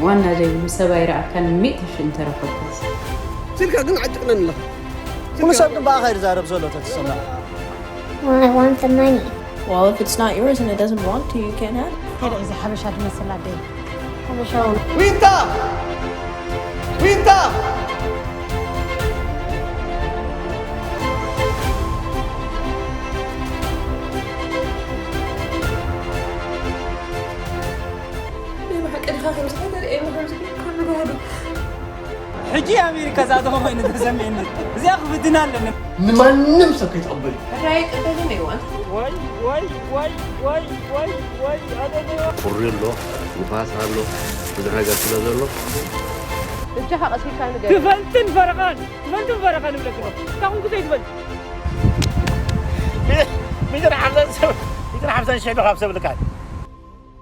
ዋና ዘይብሉ ሰብ ኣይረኣካን፣ ሚእቲ ሽሕ እንተረኸብካስ። ስልካ ግን ዓጭቅነን ኣለኻ። ኩሉ ሰብ ግን ብኣኻ እዩ ዝዛረብ ዘሎ ተትሰማዕ። Well, I want the money. Well, if it's not yours and it doesn't belong to you, you can't have it. ከደ እዚ ሓበሻ ትመስል ኣደይ። ዊንታ! ዊንታ! ብሓቂ ዲኻ ከምዚ ተርእየኒ ከምዚ ከመይ ገባዶ? ሕጂ ኣሜሪካ ዝኣተኹ ኮይኑ ተሰሚዕኒ። እዚኣ ክፍትና ኣለኒ። ንማንም ሰብ ከይትቕበል። ሕራይ ቅበልን እዩ። ዋይ ዋይ ዋይ ዋይ ዋይ ዋይ ኣደለዋ። ቁሪ ኣሎ፣ ንፋስ ኣሎ፣ ብዙሕ ነገር ስለ ዘሎ። እጃኻ ቀሲልካ ንገር። ትፈልጥን ፈረቓን ትፈልጥን ፈረቓን ይብለክ ኣሎ። ካኹም ክዘይ ትፈልጥ ሚእትን ሓምሳን ሰብ ሚእትን ሓምሳን ሽሕ ዶ ካብ ሰብ ልካል